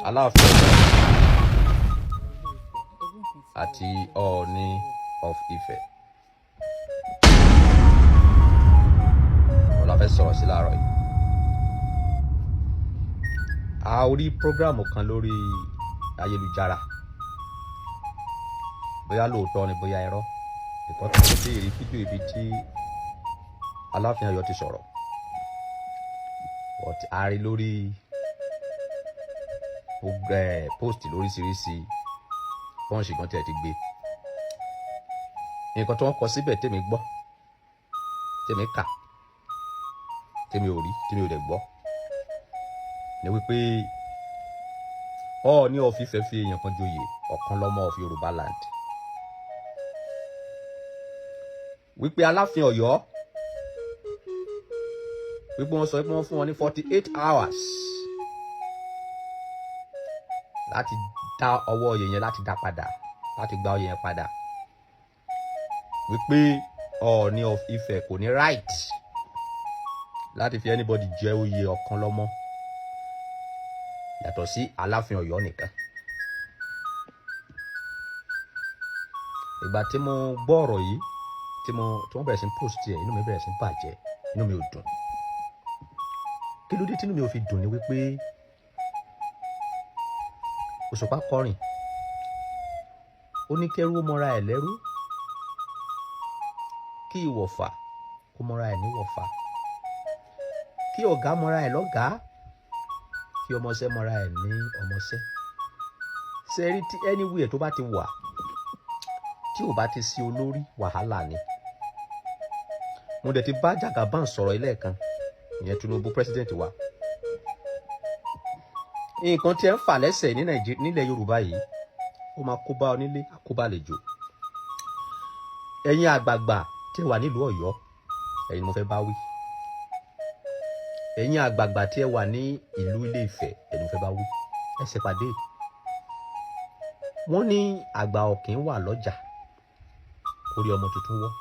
Aláàfin Ọ̀yọ́ àti Ọọ̀ni of Ifẹ̀. Òun la fẹ́ sọ̀rọ̀ sí láàárọ̀ yìí. A rí prógráàmù kan lórí ayélujára. Bóyá lóòótọ́ ni, bóyá irọ́. Ìkọ́ tí mo ti rí fídíò ibi tí Aláàfin Ọ̀yọ́ ti sọ̀rọ̀. But a rí lórí post lóríṣiríṣi, Punch gan tí ẹ ti gbé. Nǹkan tí wọ́n kọ síbẹ̀ tèmi gbọ́, tèmi kà, tèmi ò rí, tèmi ò dẹ̀ gbọ́ ni wípé Ọọ̀ni of Ifẹ̀ fi èèyàn kan joyè Ọ̀kanlọ́mọ of Yorùbá land. Wípé Aláàfin Ọ̀yọ́, wípé wọ́n sọ pé wọ́n fún wọn ní 48 hours láti dá ọwọ́ oyè yẹn, láti dá padà, láti gba oyè yẹn padà. Wípé Ọọ̀ni of Ifẹ̀ kò ní right láti fi anybody jẹ oyè Ọ̀kanlọ́mọ yàtọ̀ sí Aláàfin Ọ̀yọ́ nìkan. Ìgbà tí mo gbọ́ ọ̀rọ̀ yìí, tí wọ́n bẹ̀rẹ̀ sí post ẹ̀, inú mi bẹ̀rẹ̀ sí bàjẹ́, inú mi ò dùn. Kí ló dé tí inú mi ò fi dùn ni wípé Òṣùpá kọrin, ó ní kẹ́rú ó mọra ẹ̀ lẹ́rú, kí ìwọ̀fà kó mọra ẹ̀ níwọ̀fà, kí ọ̀gá mọra ẹ̀ lọ́gàá, kí ọmọọṣẹ́ mọra ẹ̀ ní ọmọọṣẹ́. Ṣe rí tí anywhere tó bá ti wà tí ò bá ti sí olórí, wàhálà ni. Mo dẹ̀ ti bá Jagaban sọ̀rọ̀ ilé kan, ìyẹn Tinubu, president wa. Nǹkan tí ẹ ń fà lẹ́sẹ̀ ní Nàìjíríà, nílẹ̀ Yorùbá yìí, ó máa kó bá onílé, àkóbá àlejò. Ẹ̀yin àgbààgbà tí ẹ wà nílùú Ọ̀yọ́, ẹ̀yin mo fẹ́ bá wí. Ẹ̀yin àgbààgbà tí ẹ wà ní ìlú Ilé Ifẹ̀, ẹ̀yin mo fẹ́ bá wí. Ẹ ṣèpàdé. Wọ́n ní àgbà ọ̀kìn wà lọ́jà kórí ọmọ tuntun wọ́.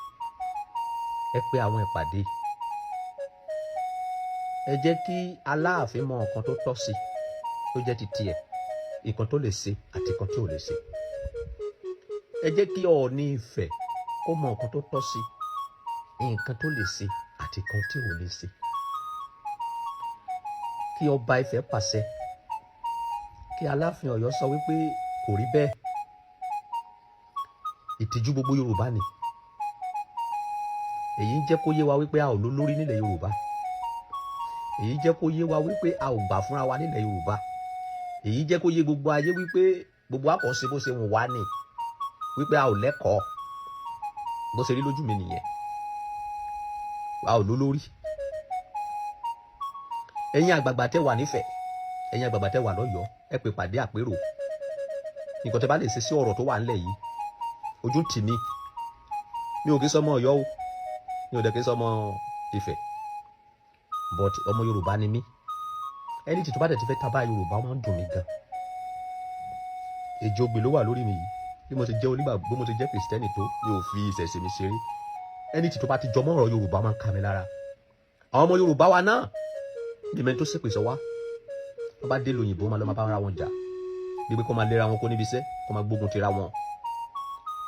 Ẹ pé àwọn ìpàdé. Ẹ jẹ́ kí Aláàfin mọ nǹkan tó tọ́ sí, tó jẹ́ ti tiẹ̀, nǹkan tó lè ṣe àti nǹkan tí ò lè ṣe. Ẹ jẹ́ kí Ọọ̀ni Ifẹ̀ kó mọ nǹkan tó tọ́ sí, nǹkan tó lè ṣe àti nǹkan tí ò lè ṣe. Kí ọba Ifẹ̀ pàṣẹ, kí Aláàfin Ọ̀yọ́ sọ wípé kò rí bẹ́ẹ̀. Ìtìjú gbogbo Yorùbá ni. Èyí ń jẹ́ kó yé wa wípé a ò lólórí nílẹ̀ Yorùbá. Èyí jẹ́ kó yé wa wípé a ò gbà fúnra wa nílẹ̀ Yorùbá. Èyí jẹ́ kó yé gbogbo ayé wípé gbogbo wa kàn ṣe bó ṣe wù wá ni, wípé a ò lẹ́kọ̀ọ́. Bó ṣe rí lójú mi nìyẹn. A ò lólórí. Ẹ̀yin àgbààgbà tẹ́ wà nífẹ̀ẹ́, ẹ̀yin àgbààgbà tẹ́ wà lọ́yọ̀ọ́, ẹ pè pàdé àpérò. Nǹkan tẹ́ bá lè ṣe sí ọ̀rọ̀ tó wà ńlẹ̀ yìí, ojú tì mí. Mi ò kí sọmọ Ọ̀yọ́ o, mi ò dẹ̀ kí sọmọ Ifẹ̀, but ọmọ Yorùbá ni mí. Ẹni tí tó bá dẹ̀ ti fẹ́ tábà Yorùbá, ó máa ń dùn mí gan. Èjì ogbè ló wà lórí mi yìí. Bí mo ti jẹ́ onígbàgbọ́, bí mo ti jẹ́ Kìrìsìtẹ́nì tó, mi ò fi ìṣẹ̀ṣe mi ṣeré. Ẹni tí tó bá ti jọmọ́ ọ̀rọ̀ Yorùbá máa ń ká mi lára. Àwọn ọmọ Yorùbá wa náà, bí mẹ́ni tó ṣèpè sọ wá, wọ́n bá dé lóyìnbó, máa lọ máa bá ara wọn jà, bí pé kó máa léra wọn kó níbi iṣẹ́, kó máa gbógun tira wọn.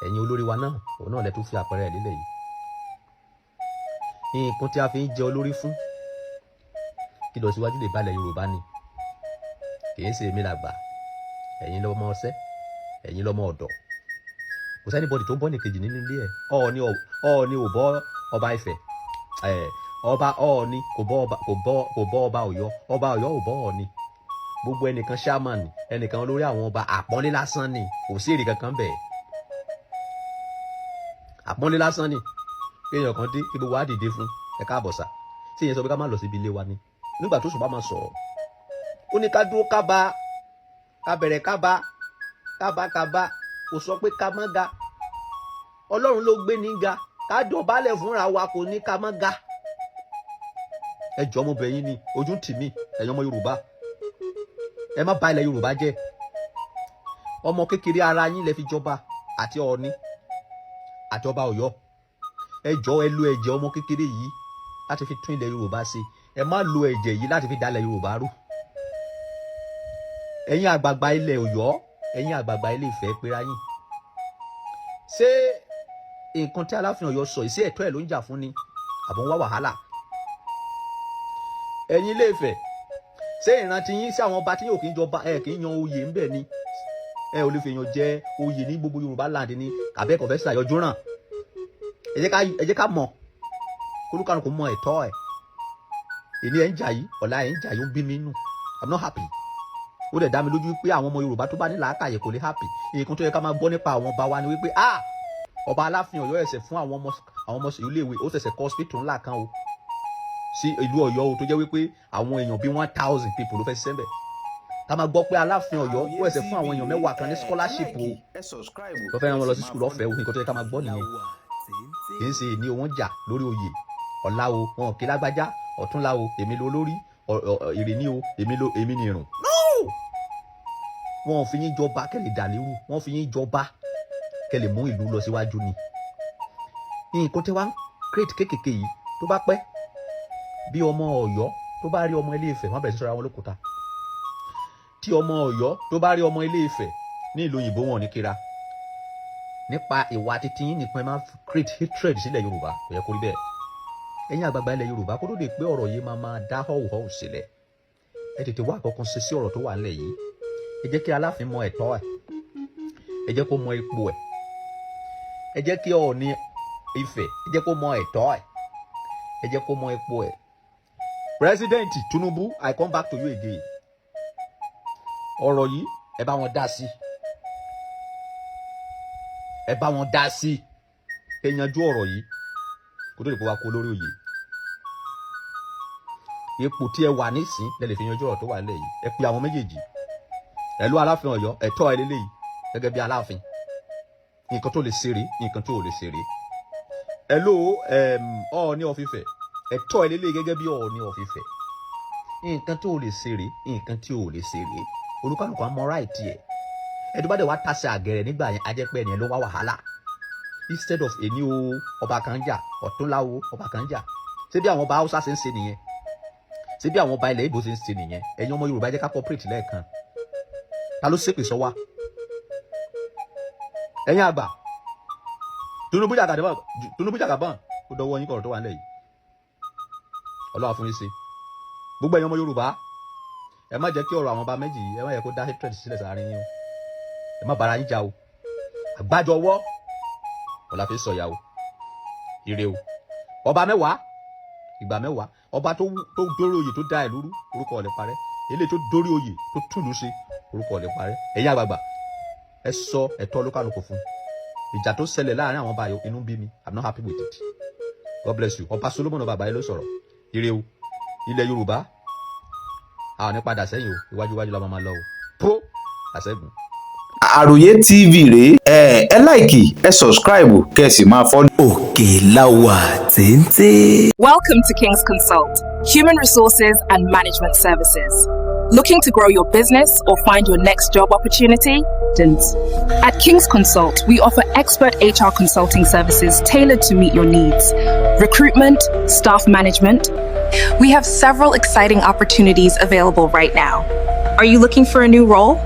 Ẹ̀yin olórí wa náà, òun náà lẹ tún fi àpẹẹrẹ ẹ̀ lélẹ̀ yìí. Nǹkan tí a fi ń jẹ olórí fún kí lọ síwájú lè balẹ̀ Yorùbá ni. Kì í ṣe èmi làgbà, ẹ̀yin lọ́mọ ọsẹ́, ẹ̀yin lọ́mọ ọ̀dọ̀. Kò sí anybody tó ń bọ́ nìkejì nínú ilé ẹ̀. Ọọ̀ni, Ọọ̀ni ò bọ́ ọba Ifẹ̀, ẹ̀ ọba Ọọ̀ni kò bọ́ ọba, kò bọ́ ọba Ọ̀yọ́, ọba Ọ̀yọ́ ò bọ́ Ọọ̀ni. Gbogbo ẹnìkan shaman, ẹnìkan olórí àwọn ọba, àpọ́nlé lásán ni, kò sí èrè kankan bẹ́ẹ̀. Àpọ́nlé lásán ni. Kéèyàn kan dé kí gbogbo wa dìde fún ẹ káàbọ̀ sà. Tí ìyẹn sọ pé ká má lọ síbi ilé wa ni. Nígbà tó Òṣùpá máa sọ̀rọ̀, ó ní ká dúró, ká bá ká bẹ̀rẹ̀, ká bá ká bá ká bá, kò sọ pé ká má ga. Ọlọ́run ló gbé ní ga, ká dọ̀bálẹ̀ fúnra wa, kò ní ká má ga. Ẹ jọ̀ọ́, mo bẹ̀ yín ni, ojú ń tì mí. Ẹ̀yin ọmọ Yorùbá, ẹ má bà ilẹ̀ Yorùbá jẹ́. Ọmọ kékeré ara yín lẹ fi jọba, àti Ọọ̀ni àti ọba Ọ̀yọ́. Ẹ jọ̀ọ́, ẹ lo ẹ̀jẹ̀ ọmọ kékeré yìí láti fi tún ilẹ̀ Yorùbá ṣe. Ẹ má lo ẹ̀jẹ̀ yìí láti fi dalẹ̀ Yorùbá rú. Ẹ̀yin àgbààgbà ilẹ̀ Ọ̀yọ́, ẹ̀yin àgbààgbà ilé Ifẹ̀, pera yín. Ṣé nǹkan tí Aláàfin Ọ̀yọ́ sọ yìí, sí ẹ̀tọ́ ẹ̀ ló ń jà fún ni, àbọ̀ ń wá wàhálà? Ẹ̀yin ilé Ifẹ̀, ṣé ìrántí yín sí àwọn ọba tí yóò kí ń jọba, ẹ kì í yan oyè ńbẹ ni? Ẹ ò lè fi èèyàn jẹ oyè ní gbogbo Yorùbá land ni, àbẹ́kọ̀ fẹ́ ṣàyọjú ràn? Ẹ jẹ́ ká mọ̀, kólúkàlùkù mọ ẹ̀tọ́ ẹ̀. Èmi ẹ̀ ń jà yìí, ọ̀la ẹ̀ ń jà yìí, ó ń bí mi nù. I'm not happy. Ó dẹ̀ dá mi lójú pé àwọn ọmọ Yorùbá tó bá ní làákàyè kò lè happy. Nǹkan tó yẹ ká máa gbọ́ nípa àwọn ọba wa ni wípé, ah, ọba Aláàfin Ọ̀yọ́ ẹ̀sẹ̀ fún àwọn ọmọ iléèwé, ó ṣẹ̀ṣẹ̀ kọ́ hospital ńlá kan o sí ìlú Ọ̀yọ́ o, tó jẹ́ wípé àwọn èèyàn bíi 1,000 people ló fẹ́ ṣiṣẹ́ ńbẹ̀. Ká máa gbọ́ pé Aláàfin Ọ̀yọ́ ó ẹ̀sẹ̀ fún àwọn èèyàn 10 kan ní scholarship o, tó fẹ́ rán wọn lọ sí school ọ̀fẹ́ o. Nǹkan tó yẹ ká máa gbọ́ nìyẹn. Kì í ṣe ní wọ́n jà lórí oyè, ọ̀la o wọn ò kí lágbájá, ọ̀túnla o èmi ló lórí èrè ní o, èmi ló èmi ní irun. No, wọn ò fi yín jọba kẹ́ lè dà lérú, wọ́n fi yín jọba kẹ́ lè mú ìlú lọ síwájú ni. Nǹkan tí wàá create kékèké yìí, tó bá pẹ́, bí ọmọ Ọ̀yọ́ tó bá rí ọmọ Ilé Ifẹ̀, wọ́n bẹ̀rẹ̀ sí sọ́ra wọn lókùúta. Tí ọmọ Ọ̀yọ́ tó bá rí ọmọ Ilé Ifẹ̀ ní ìlú òyìnbó, wọn ò ní kíra. Nípa ìwà títí yín nìkan, ẹ máa create hatred sílẹ̀ Yorùbá. Kò yẹ kó rí bẹ́ẹ̀. Ẹ̀yin àgbààgbà ilẹ̀ Yorùbá, kó tó lè pé ọ̀rọ̀ yìí máa máa dá họ́wùhọ́wù sílẹ̀, ẹ tètè wá àkọ́kọ́ ṣe sí ọ̀rọ̀ tó wà nílẹ̀ yìí. Ẹ jẹ́ kí Aláàfin mọ ẹ̀tọ́ ẹ̀, ẹ jẹ́ kó mọ ipò ẹ̀. Ẹ jẹ́ kí Ọọ̀ni Ifẹ̀, ẹ jẹ́ kó mọ ẹ̀tọ́ ẹ̀, ẹ jẹ́ kó mọ ipò ẹ̀. President Tinubu, I come back to you again. Ọ̀rọ̀ yìí, ẹ bá wọn dá sí, ẹ bá wọn dá sí, ẹ yanjú ọ̀rọ̀ yìí kó tó lè kó wa kó lórí oyè. Ipò tí ẹ wà nísìn lẹ lè fi yanjú ọ̀rọ̀ tó wà nílẹ̀ yìí. Ẹ pe àwọn méjèèjì. Ẹ lú Aláàfin Ọ̀yọ́, ẹ̀tọ́ ẹ lélẹ́yìí gẹ́gẹ́ bí Aláàfin, nǹkan tó lè ṣeré, nǹkan tó lè ṣeré. Ẹ ló Ọọ̀ni of Ifẹ̀, ẹ̀tọ́ ẹ lélẹ́yìí gẹ́gẹ́ bí Ọọ̀ni of Ifẹ̀, nǹkan tó lè ṣeré, nǹkan tí ò lè ṣeré. Olúkálùkù àmọ́ right ẹ̀. Ẹni tó bá dẹ̀ wá tàṣẹ àgẹ̀rẹ̀ nígbà yẹn, á jẹ́ pé ẹnìyẹn ló wá wàhálà. Instead of èní o ọba kan jà, ọ̀túnla o ọba kan jà. Ṣé bí àwọn ọba Haúsá ṣe ń ṣe nìyẹn? Ṣé bí àwọn ọba ilẹ̀ Ìgbò ṣe ń ṣe nìyẹn? Ẹ̀yin ọmọ Yorùbá, jẹ́ ká cooperate lẹ́ẹ̀kan. Ta ló ṣépè sọ wá? Ẹ̀yin àgbà, Tinubu jàgàdé, Tinubu jàgàbọ̀n, ó dọwọ́ yín kọ̀rọ̀ tó wà nílẹ̀ yìí. Ọlọ́wà fún yín ṣe. Gbogbo ẹ̀yin ọmọ Yorùbá, ẹ má jẹ́ kí ọ̀rọ̀ àwọn ọba méjì yìí, ẹ má yẹ kó dá hatred sílẹ̀ sáárín yín o. Ẹ má bára yín jà o. Àgbájọ ọwọ́ ọ̀la fi sọ̀yà o. Ire o. Ọba 10, ìgbà 10. Ọba tó dórí oyè tó dá ìlú rú, orúkọ ò lè parẹ́. Eléyìí tó dórí oyè tó túlù ṣe, orúkọ ò lè parẹ́. Ẹ̀yin àgbààgbà, ẹ sọ ẹ̀tọ́ olúkálùkù fún. Ìjà tó ṣẹlẹ̀ láàrin àwọn ọba yìí, inú bí mi. I'm not happy with it. God bless you. Ọba Solomon, ọba àgbáyé ló sọ̀rọ̀. Ire o. Ilẹ̀ Yorùbá, àwọn ní padà sẹ́yìn o. Iwájú iwájú la máa lọ o. Pro àṣẹ́gun. Àròyé TV rèé. Ẹ like, ẹ subscribe, kẹ́ ẹ sì máa follow. Òkè la wà téńté. Welcome to King's Consult, Human Resources and Management Services. Looking to grow your business or find your next job opportunity? At King's Consult, we offer expert HR consulting services tailored to meet your needs. Recruitment, staff management. We have several exciting opportunities available right now. Are you looking for a new role?